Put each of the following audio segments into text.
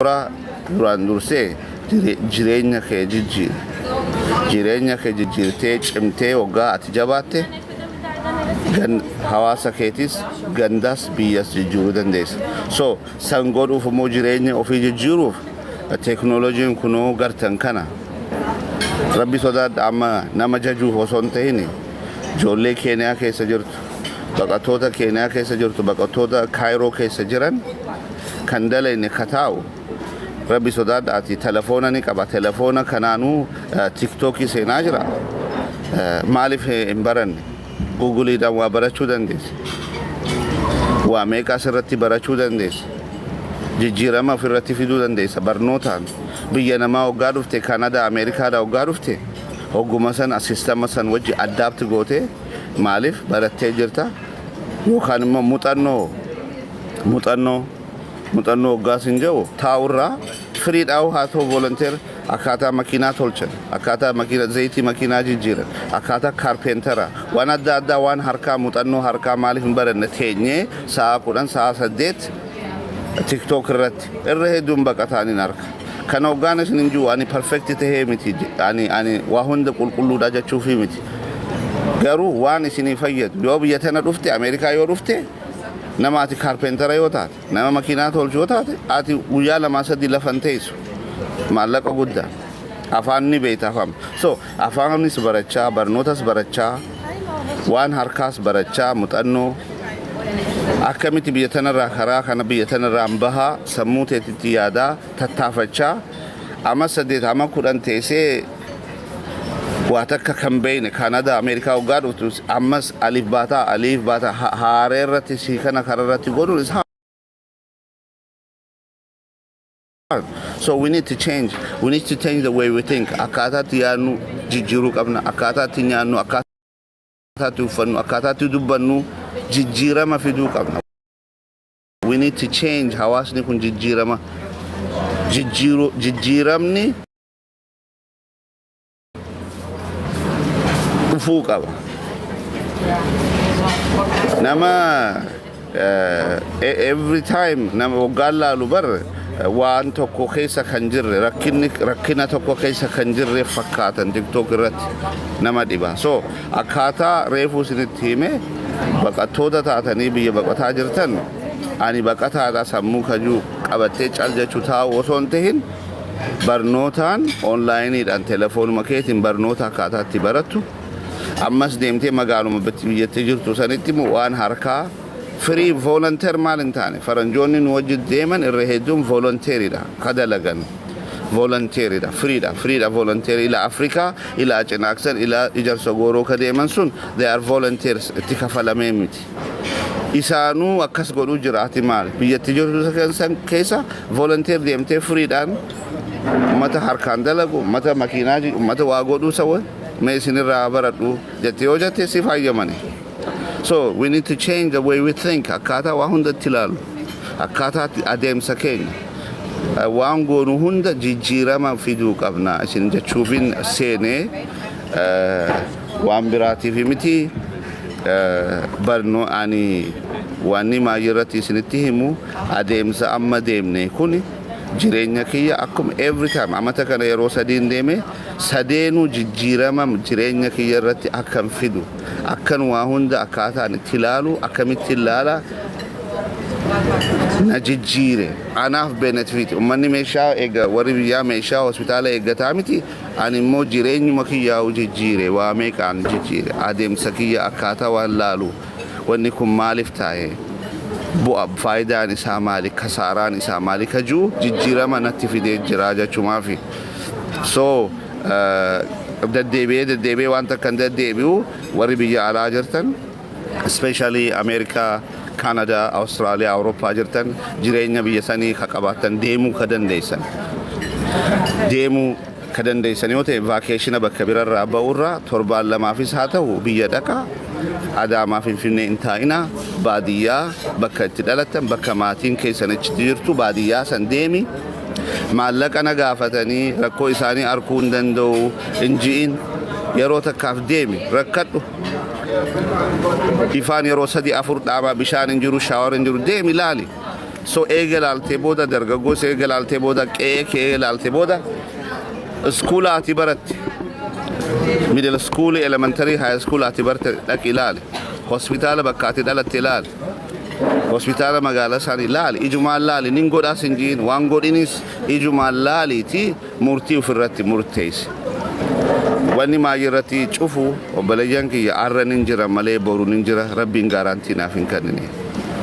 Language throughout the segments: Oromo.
Duraan dursee jireenya kee jijjiiri. Jireenya kee jijjiirtee cimtee waggaa ati jabaatte hawaasa keetis, gandas, biyyas jijjiiruu dandeessa. So san godhuuf immoo, jireenya ofii jijjiiruuf, teeknooloojiin kunoo gartan kana. Rabbi sodaadha. Amma nama jajuuf osoo hin ta'in, ijoollee Keeniyaa keessa jirtu, baqattoota Keeniyaa keessa jirtu, baqattoota Kaayiroo keessa jiran kan dalayne ka taa'u, Rabbi sodaadhaati. Telefoona ni qaba. Telefoona kanaanuu TikTokii seenaa jira. Maaliif hin baranne? Googleiidhaan waa barachuu dandeessa, waa meeqa asirratti barachuu dandeessa, jijjiirama ofirratti fiduu dandeessa barnootaan. Biyya namaa waggaa dhufte, Kaanadaa, Ameerikaadhaa waggaa dhufte, hogguma san systema san wajji adapt goote. Maaliif? Barattee jirta. Yookaan immoo muuxannoo waggaa sin jedhu taa'urraa, freedhaa'u haa ta'u, volunteer, akkaataa makiinaa tolchan, akkaataa makiina zayitii makiinaa jijjiiran, akkaataa carpentera, waan adda addaa, waan harkaa, muuxannoo harkaa maaliif hin baranne? Teenyee sa'a 10, sa'a 8 TikTok irratti irra hedduun baqataaniin harka kana hoggaan isin hin jiru. Ani perfect tahee miti, ani waa hunda qulqulluudha jechuufi miti. Garuu waan isinii fayyadu, yoo biyya tana dhufte, Ameerikaa yoo dhufte, nama ati carpentera yoo taate, nama makiinaa tolchu yoo taate, ati guyyaa lamaa sadii lafan teessu, maallaqa guddaa. Afaan ni beekta, afaan. So afaanis barachaa, barnootas barachaa, waan harkaas barachaa, muuxannoo akkamitti biyya tanarraa karaa kana biyya tanarraan bahaa sammuu teetitti yaadaa tattaafachaa, ama 8 ama 10 teessee waa takka kan beeyne, Kaanadaa, Ameerikaa waggaa dhuftu ammas aliif baataa, aliif baataa haaree irratti si kana karaa irratti godhuun is hard. So we need to change. We need to change the way we think. Akkaataatti yaadnu jijjiiruu qabna. Akkaataatti nyaannu, akkaataatti uffannu, akkaataatti dubbannu jijjiirama fiduu qabna. We need to change. Hawaasni kun jijjiirama jijjiiruu, jijjiiramni dhufuu qaba. Nama every time nama waggaan laalu bar waan tokko keessa kan jirre, rakkinni rakkina tokko keessa kan jirre fakkaatan TikTok irratti nama dhiba. So akkaataa reefuu isinitti hime, baqattoota taatanii biyya baqataa jirtan, ani baqataadha sammuu kajuu qabattee cal jechuu taa'u osoo hin tahin, barnootaan, onlineiidhaan, telefoonuma keetiin barnoota akkaataa itti barattu, ammas deemtee magaaluma biyyatti jirtu sanitti immoo waan harkaa free volunteer maal hin taane? Faranjoonni nu wajji deeman irra hedduun volunteeridha ka dalagan, volunteeridha, freedha, freedha volunteer. Ila Afrikaa, ila Cinaaksan, ila Ijarsa Gooroo ka deeman sun, they are volunteers, itti kafalamee miti. Isaanuu akkas godhuu jira. Ati maal biyyatti jirtu san keessa volunteer deemtee freedhaan ummata harkaan dalagu, ummata makiinaa, ummata waa godhuu sawa mee isinirraa baradhu jette yoo jette, si fayyamani. So we need to change the way we think. Akkaataa waa hundatti ilaalu, akkaataa adeemsa keenya, waan goonu hunda jijjiirama fiduu qabna isin jechuufin seenee, waan biraatiif miti. Barnoo ani wanni maayii irratti isinitti himu, adeemsa amma deemne kun jireenya kiyya akkuma every time amata kana yeroo sadiin deeme, sadeenuu jijjiirama jireenya kiyya irratti akkan fidu, akkan waa hunda akkaataan itti ilaalu, akkamitti ilaala na jijjiire. Anaaf benefit. Ummanni meeshaa eega, warri biyyaa meeshaa hospitaala eeggataa miti. Ani immoo jireenyuma kiyyaa'u jijjiire, waa meeqaan jijjiire adeemsa kiyya, akkaataa waan laalu. Wanni kun maaliif taa'e, bu'a faayidaan isaa maali, kasaaraan isaa maali ka jiru jijjiirama natti fidee jira jechumaafi. So deddeebi'ee deddeebi'ee waan takka hin deddeebi'u. Warri biyya alaa jirtan, especially Ameerikaa, Canada, Austraaliyaa, Awurooppaa jirtan, jireenya biyya sanii ka qabaattan, deemuu ka dandeessan, deemuu ka dandeessan yoo ta'e, vacationa bakka birarraa ba'urraa torbaan lamaafis haa ta'u biyya dhaqa. Adaamaa, Finfinnee hin taa'ina. Baadiyyaa bakka itti dhalattan, bakka maatiin keessan achitti jirtu, baadiyyaa san deemi. Maallaqa na gaafatanii rakkoo isaanii arguu hin danda'u hin ji'in. Yeroo takkaaf deemi, rakkadhu. Ifaan yeroo sadi afur dhaabaa, bishaan hin jiru, shower hin jiru, deemi, ilaali. So eega laaltee booda, dargaggoos eega laaltee booda, qe'ee kee eega laaltee booda, school ati baratte, middle school, elementary, high school ati barte dhaqi ilaali. Hospitaala bakka ati dhalatte ilaali. Hospitaala magaalaa isaanii laali. Ijumaan laali. Nin godhaas hin jiin, waan godhinis ijumaan laaliiti murtii ofirratti murteessi. Wanni maayii irratti cufu, obboleeyyan kiyya, arra nin jira malee boru nin jira Rabbiin guarantee naaf hin kennine.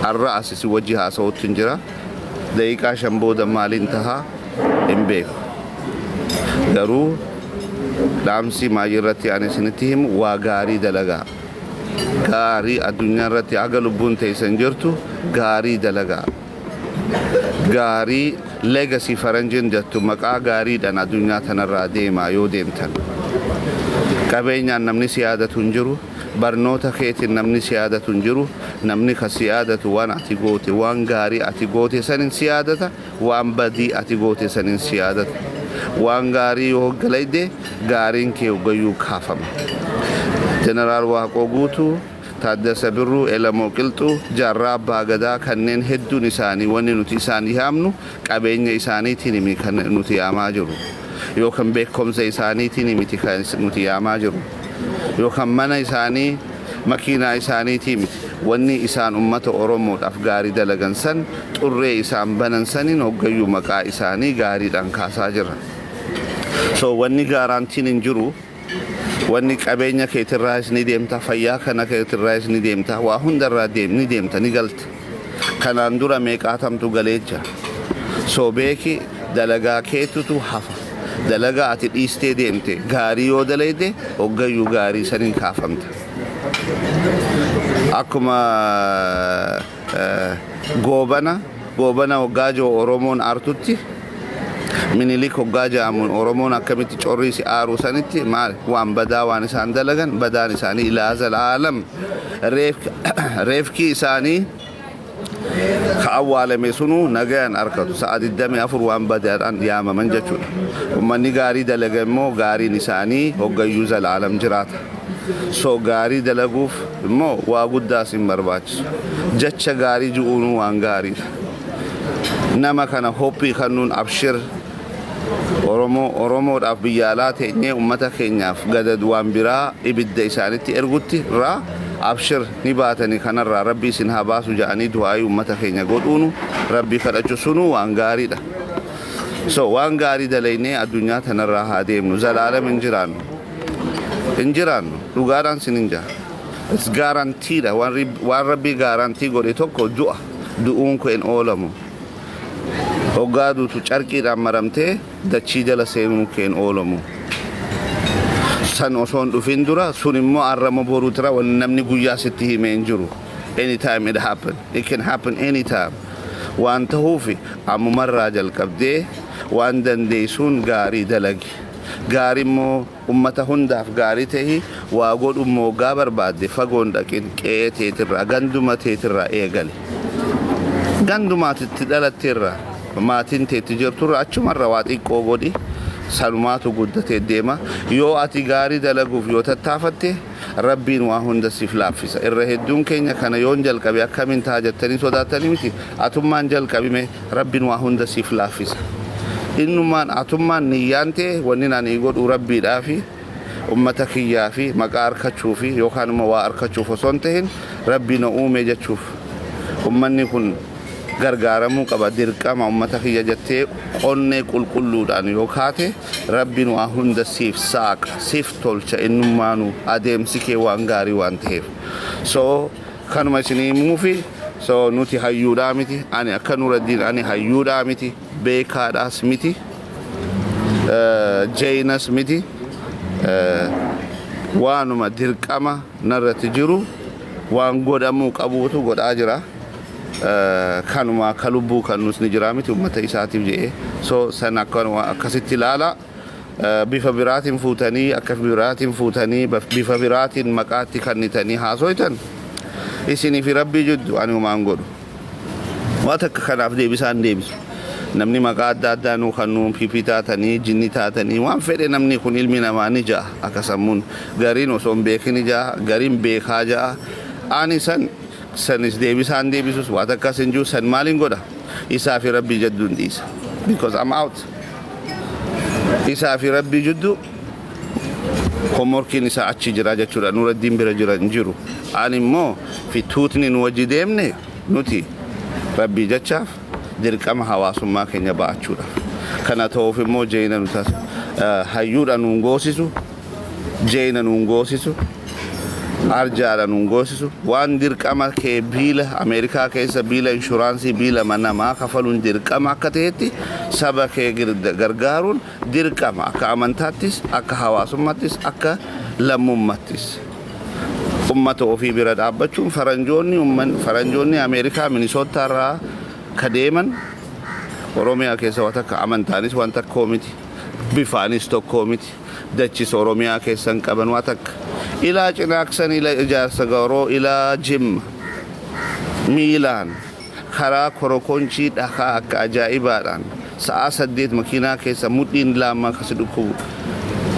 Arra asisi wajji haasa'utti hin jira. Daqiiqaa 5 booda maaliin tahaa hin beeku. Garuu dhaamsi maayii irratti ani isinitti himu, waa gaarii dalagaa. Gaarii addunyaa irratti haga lubbuun teessan jirtu gaarii dalagaa. Gaarii, legacy faranjiin jettu, maqaa gaariidhaan addunyaa tanarraa deemaa yoo deemtan. Qabeenyaan namni si yaadatu hin jiru. Barnoota keetiin namni si yaadatu hin jiru. Namni ka si yaadatu waan ati goote, waan gaarii ati goote sanin si yaadata, waan badii ati goote sanin si yaadata. Waan gaarii yoo galayde, gaariin kee hoggayyuu kaafama. Jeneraal Waaqoo Guutuu, Taaddasa Birruu, Elamoo Qilxuu, Jaarraa Abbaa Gadaa, kanneen hedduun isaanii wanni nuti isaan yaamnu qabeenya isaaniitiin miti kan nuti yaamaa jiru. Yookaan beekumsa isaaniitiin miti kan nuti yaamaa jiru. Yookaan mana isaanii, makiinaa isaaniitii miti. Wanni isaan ummata Oromoodhaaf gaarii dalagan san, xurree isaan banan saniin hoggayyuu maqaa isaanii gaariidhaan kaasaa jira. So wanni guarantee-n hin jiru. Wanni qabeenya keetirraas ni deemta, fayyaa kana keetirraas ni deemta, waa hundarraa ni deemta, ni galta. Kanaan dura meeqaatamtu galee jira. So beeki, dalagaa keetutu hafa. Dalagaa ati dhiistee deemte gaarii yoo dalayde, hoggayyuu gaarii saniin kaafamta. Akkuma Goobana hoggaa jiru Oromoon aartutti, Minilik hoggaa jedhamuun Oromoon akkamitti corrii si aaruu sanitti, maal waan badaa waan isaan dalagan, badaan isaanii ilaa zalaalam reefkii isaanii ka awwaalame sunuu nagayaan arkatu, sa'a 24 waan badaadhaan yaamaman jechuudha. Uummanni gaarii dalaga immoo gaariin isaanii hoggayyuu zalaalam jiraata. So gaarii dalaguuf immoo waa guddaas hin barbaachisu. Jecha gaarii ji'uunuu waan gaariidha. Nama kana hope kennuun, abshir, Oromoo Oromoodhaaf biyya alaa teenyee uummata keenyaaf gadad waan biraa ibidda isaanitti ergutti irraa, abshir, ni baatanii, kanarraa Rabbi isin haa baasu jedhanii du'aayii uummata keenya godhuunu, Rabbi kadhachu sunuu waan gaariidha. So waan gaarii dalaynee addunyaa tanarraa haa deemnu. Zalaalam hin jiraannu. Hin jiraannu, dhugaadhaan sin hin jaa. It's guarantee-dha. Waan Rabbi guarantee godhe tokko du'a. Du'uun kun hin oolamu. Hoggaa duutu carqiidhaan maramtee dachii jala seenuun kee hin oolamu. San osoo hin dhufin dura sun immoo arrama boruutira wanni namni guyyaa sitti himee hin jiru. Anytime it happen. It can happen anytime. Waan tahuufi ammumarraa jalqabdee waan dandeessuun gaarii dalagi. Gaarii immoo ummata hundaaf gaarii tahi. Waa godhu immoo gaa barbaadde fagoon dhaqin, qe'ee teetirraa, ganduma teetirraa eegale. Gandumaatitti dhalatteerraa, maatiin teetti jirturra achumarra waa xiqqoo godhi, sanumaatu guddatee deema. Yoo ati gaarii dalaguuf yoo tattaafatte, Rabbiin waa hunda siif laaffisa. Irra hedduun keenya kana yoon jalqabe akkamiin ta'a jettanii sodaattanii miti. Atummaan jalqabime, Rabbiin waa hunda siif laaffisa. Innumaan atummaan niyyaan ta'e, wanni ani godhu Rabbiidhaafi ummata kiyyaa fi maqaa arkachuu fi yookaan immoo waa arkachuuf osoo hin ta'in, Rabbi na uume jechuuf, ummanni kun gargaaramuu qaba, dirqama ummata kiyya jettee qonnee qulqulluudhaan yoo kaate, Rabbiin waa hunda siif saaqa, siif tolcha, innummaanu adeemsi kee waan gaarii waan ta'eef. So kanuma isinii himuufi. So nuti hayyuudhaa miti. Ani akka Nuraddiin ani hayyuudhaa miti, beekaadhaas miti, jeenas miti. Waanuma dirqama narratti jiru, waan godhamuu qabuutu godhaa jira. Kanuma akka lubbuu kan nus ni jira miti ummata isaatiif jedhee. So san akkasitti ilaala. Bifa biraatiin fuutanii, akka biraatiin fuutanii, bifa biraatiin maqaatti kennitanii haasoytan, isinii fi Rabbii jiddu, ani humaan godhu. Waa takka kanaaf deebisaan deebisu. Namni maqaa adda addaa nuu kannuu, PP taatanii, jinni taatanii, waan fedhe namni kun ilmi namaa ni ja'a. Akka sammuun gariin osoo hin beekin ni ja'a, gariin beekaa ja'a. Ani san sanis deebisaan deebisus waa takkas hin jiru. San maaliin godha? Isaa fi Rabbii jidduun dhiisa. Because I'm out. Isaa fi Rabbii jidduu homeworkiin isaa achi jira jechuudha. Nuraddiin bira jira hin jiru. Ani immoo fi tuutni nu wajji deemne nuti Rabbii jechaaf dirqama hawaasummaa keenya ba'achuudha. Kana ta'uuf immoo jeena nu hayyuudha nuun goosisu, jeena nuun goosisu, arjaadha nuun goosisu. Waan dirqama kee biila Ameerikaa keessa biila inshuraansii, biila manamaa kafaluun dirqama akka ta'etti, saba kee gargaaruun dirqama, akka amantaattis, akka hawaasummaattis, akka lammummaattis. Ummata ofii bira dhaabbachuun, faranjoonni Ameerikaa Minisootaa irraa ka deeman Oromiyaa keessa waan takka amantaanis waan tokkoo miti, bifaanis tokkoo miti, dachis Oromiyaa keessa hin qaban waan takka. Ilaa Cinaaksan, ila Ijaarsa Garoo, ilaa Jimma, miilaan karaa korokonchii dhakaa akka ajaa'ibaadhaan sa'aa 8 makiinaa keessa, mudhiin laamaa kasi dhukkubu,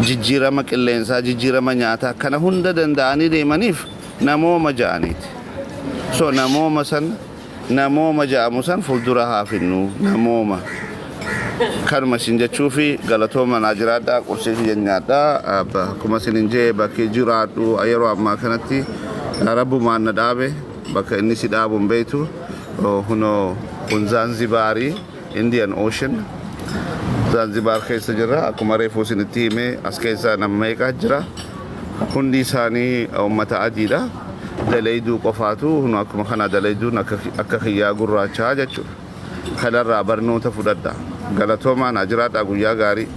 jijjiirama qilleensaa, jijjiirama nyaataa kana hunda danda'anii deemaniif namooma ja'aniiti. So namooma san, namooma ja'amu san fuuldura haa finnu. Namooma kanuma isin jechuu fi galatooma, naa jiraadhaa, qursii kiyya nyaadhaa. Akkuma isin hin jee, bakki jiraadhu yeroo ammaa kanatti Rabbumaan na dhaabe. Bakka inni si dhaabu hin beektu. Hunoo kun Zaanzibaarii, Indian Ocean, Zaanzibaar keessa jirra. Akkuma reefuu isinitti hime, as keessa nama meeqaa jira? Hundi isaanii uummata adiidha. Daleeyduu qofaatu hunoo akkuma kana daleeyduun akka kiyyaa gurraachaa jechuudha. Kanarraa barnoota fudhadha. Galatoomaa, naa jiraadhaa, guyyaa gaarii.